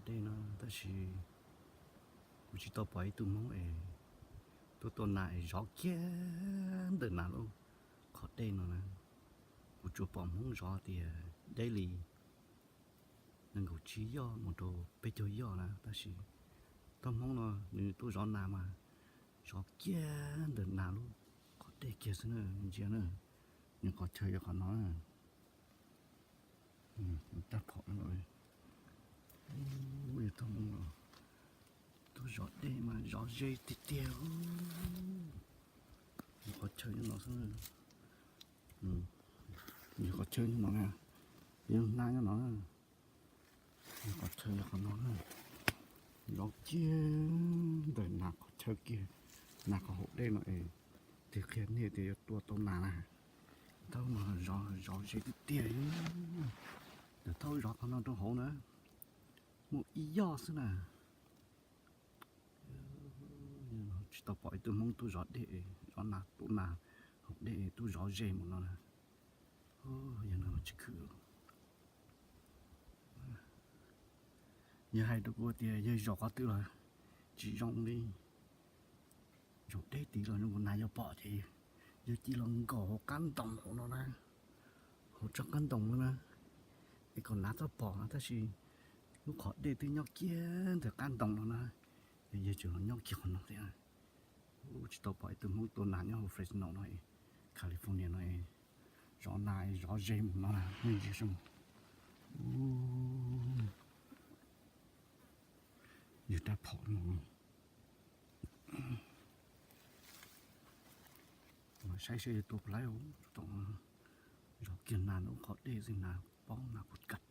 dej no tab sis kuv tsis tau pom ib tug Hmoob es tuaj tua nas es zov kiag ntawm nas lub qhov dej no na. Kuv tsuas pom Hmoob zov tias deb li nees nkaum tsib yoj mus rau peb caug yoj na tab sis tub Hmoob no nws tuaj zov nas mas zov kiag ntawm nas lub qhov dej kiag xwb na. Ntsia na, nws qhov chaw yog qhov no na. Rab phom no, tub Hmoob no tuaj zov dej mas zov ze tiag tiag. Nws qhov chaw nyob no xwb, nws qhov chaw nyob no na, nws hnab nyob no na. Qhov chaw yog qhov no na, zov kiag ntawm nas qhov chaw kiag, nas qhov hauv dej no es, tig qhia nej tias yuav tua tau nas na. Thaub mas zov ze tiag tiag. Thaub zov qhov no rau hauv na, muaj ib yoj xwb na. Tsis tau pom ib tug Hmoob tuaj zov dej, zov nas, tua nas hauv dej tuaj zov ze mus no na. Yog no tsis khwv. Yawg hais rau kuv tias yawg zaum qhov twg los tsis zoo li, zaum deb tid los zoo nkaus nas yuav pom ces yawg cia los nkaum hauv qab ntoo hauv no na, hauv tsob qab ntoo no na, es kom nas txhob pom no tab sis lub qhov dej twb nyob kiag ntawm qab ntoo no na, yawg tseem los nyob kiag qhov no thiab. Tsis tau pom ib tug Hmoob tua nas nyob hauv Fresno no, California no, zov nas zov ze mus no na, nej ntsia saib. Yog rab phom no, saib seb yog tua puas laib, zov kiag nas lub qhov dej xwb, nas paub nas puas kam